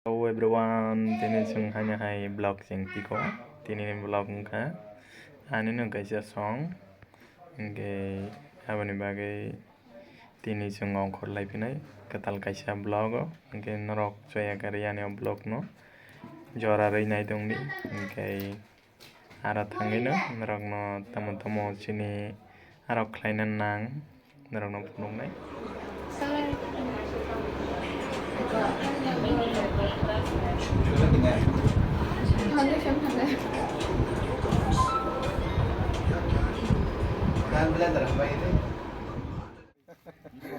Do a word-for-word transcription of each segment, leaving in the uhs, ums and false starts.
Hello everyone, tini chwng haino hai vlog chwng tiko. Tini ni vlog wngkha ani no kaisa song, hwnkhe aboni bagwi tini chwng ongkhor lai phinai kwtal kaisa vlog o, hwnkhe norok choya kari ani o vlog no jora rwi nai tongdi, hwnkhe aro thangwi no norok no tamo tamo chini aro khlaina nang. Norokno phunuknai. Iko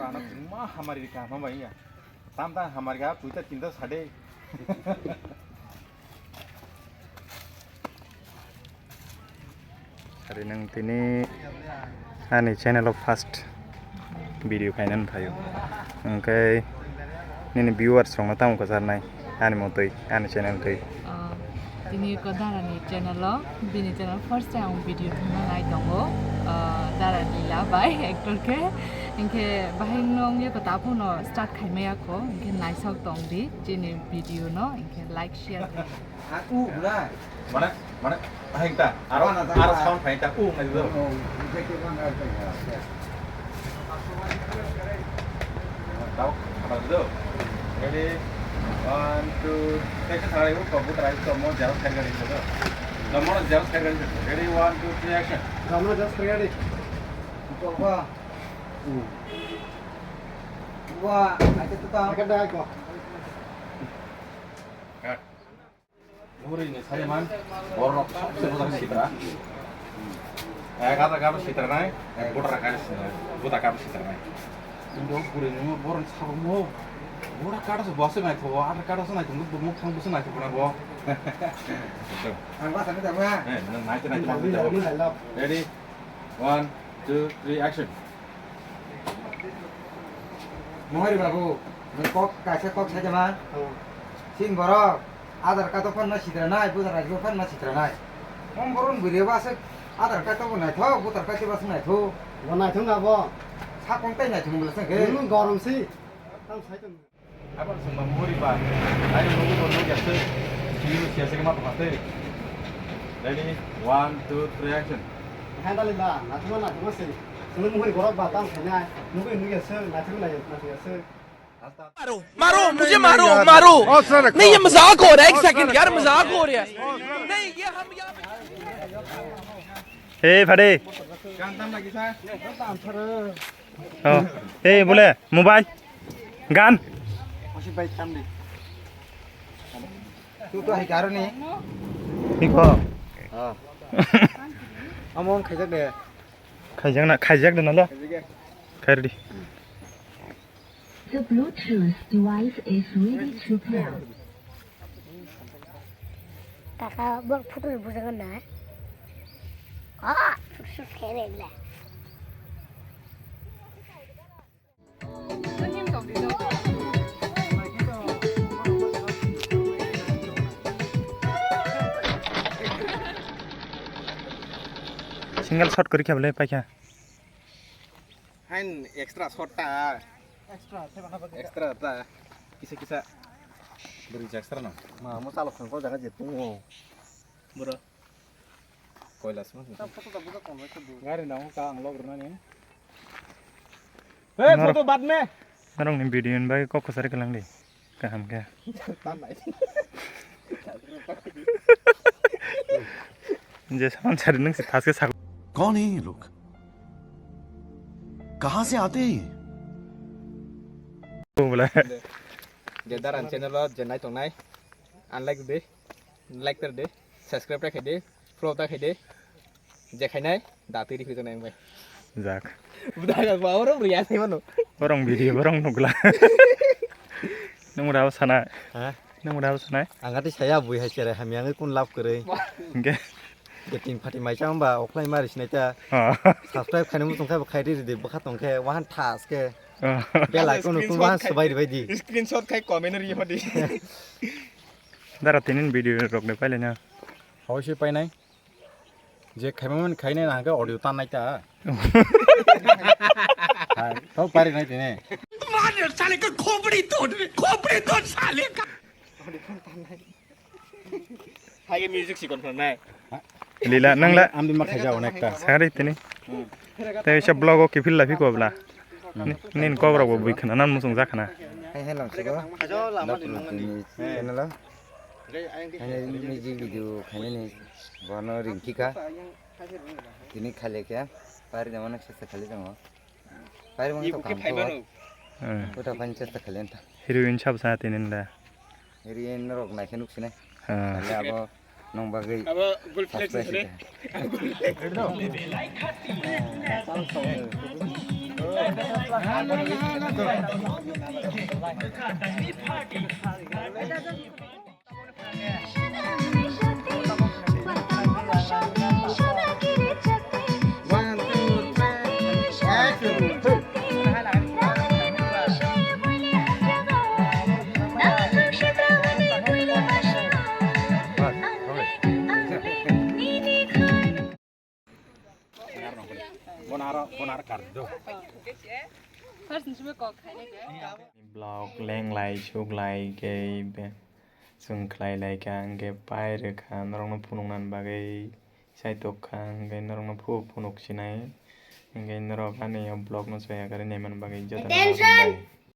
rana ma hamari ka ma bai ya. Tam ta hamari ka puita tinta sade. Ari nang tini ani channel o first video khainani phaio. Hwnkhe nini viewers rokno tamo kwcharnai ani motoi ani channel twi. Ah, tini ko Darani channel o, bini channel first time ang video thumna nai tongo. Ah, Dara Lila bai actor khe. Hwnkhe bahai no wngya ko taphano start khaimaya ko. Hwnkhe naisok tong di chini video no. Hwnkhe like, share. Aku gula. Mana? Mana? Ahing ta. Aro, mana ta? Aro sound paita. U ngai do. Oh, itu ke bang ada ya. Tau, apa tu? Ready? One, two, action. Sarai u, kabu tarai u, kamu jalan sekali gitu. Kamu jalan sekali gitu. Ready? One, two, three, action. Kamu jalan sekali. Itu apa? Uh. Wah, ada tu tau. Ada dah kok. Cut. Muri ni saiman, borok sobse bwsajak sitra. Ek Aadhaar card sitra nai, ek voter card sitra, voter card sitra nai. Indo buri ni borok sabung mo. Voter card se bwsajak nai thogo, Aadhaar card se nai thogo, bo muk thang bwsajak nai thogo na bo. Ang bwsajak nai thogo. Eh, nang nai te nai te nang te. Ready? One, two, three, action. Mohori babu, nung kok kaisa kok sai jama. Hmm. Sin borok, Aadhaar card o phan ma sitra nai, voter I D o phan ma sitra nai. Hom boron bwrwi ba se Aadhaar card o bo naithok, voter card o bo se naithok. Bo naithok na bo. Sakong tai naithok bwla se ke. Nung gorom si. Tam sai tong. Abang sungma muri ba. Ayo nunggu nunggu ya se. Sini lu sia se kemana tuh? Ready, one, two, three, action. Hai dalila, naithok naithok se. Sungma muri borok ba tam sai nai. Nunggu nunggu ya se, naithok naithok ya se. मारो, मारो, मुझे मारो, मारो। नहीं, ये मजाक हो रहा है, एक सेकंड यार, मजाक हो रहा है। नहीं, ये हम यहाँ पे ए, फाटे। Oh, ए, बोले, mobile, gun। Tu tu hai karo ni. Iko. Ah. Amon khaijak de. Khaijak na, khaijak de na le. Khaijak de. Khair di. The Bluetooth device is ready to pair. Kaka, bor photo ni bujang na. Ah, photo shoot khe le. Single shot kori khe bole paikha. Hain extra shot ta. Extra, extra ta. Kisa kisa. Beri extra no. Ma, mo salok khang ko jaga je tungo. Bro. Koilas mo. Gari na ka ang log runa ni. Hey, photo bad me. Norok ni video ni bagwi kok kwchari kwlang di. Kaham khe. Je saman sari nung si thas khe sak. कौन है ये लोग? कहाँ से आते हैं ये? Bula. Je Daran channel o je nai tongnai. Unlike de. Like tar de, subscribe ta khai de, follow ta khai de. Je khainai, da twi rikhi tongnai bai. Jak. Buda ga ba oro riya sai mano. Borong video, borong nukla. Nung rao sana. Ha? Nung rao sana. Ang ati saya bui hai chere hamyang kun love kwrwi. Hingke. Getting party mai chang ba okhlai mari sinai ta. Ha. Subscribe khaini muchung khai ba khai ri de bwkha tong khe wahan thas khe. Ha. Bel icon kun wahan subai ri bai di. Screenshot khai comment ri hodi. Dara tinin video rok de pailai na. Hoi se painai. Je khaimani khainai na hangke audio tan nai ta. Hai, tau pari nai tine. मार साले का खोपड़ी तोड़, खोपड़ी तोड़ साले का। Hai music si kon nai. Lila nang la. Ambi ma khaja onekta. Sari tini. Te isa blog o kifil la phiko bla. Nin kok rok bo bui khna nan musung ja khna. Hai hello sigo. Dapur tini channel o. Hai music video khainani bono ringki ka. Tini khale kya. Pari da onek sesta khale jango. Pari mang to kam ko. Uta pan chesta khale anta. Heroine sab sa tini nda. Heroine rok nai khe nuk sinai. Khale abo nong bagwi. Abo gul flex subscribe sini. Blog lenglai suklai khe be chwng khlai lai kha, hwnkhe pai rwkha norokno phunukna bagwi sai tok kha, hwnkhe norokno phu phunuk sinai, hwnkhe norok ani o blog no soya kwrwi naimani bagwi jotono hambai.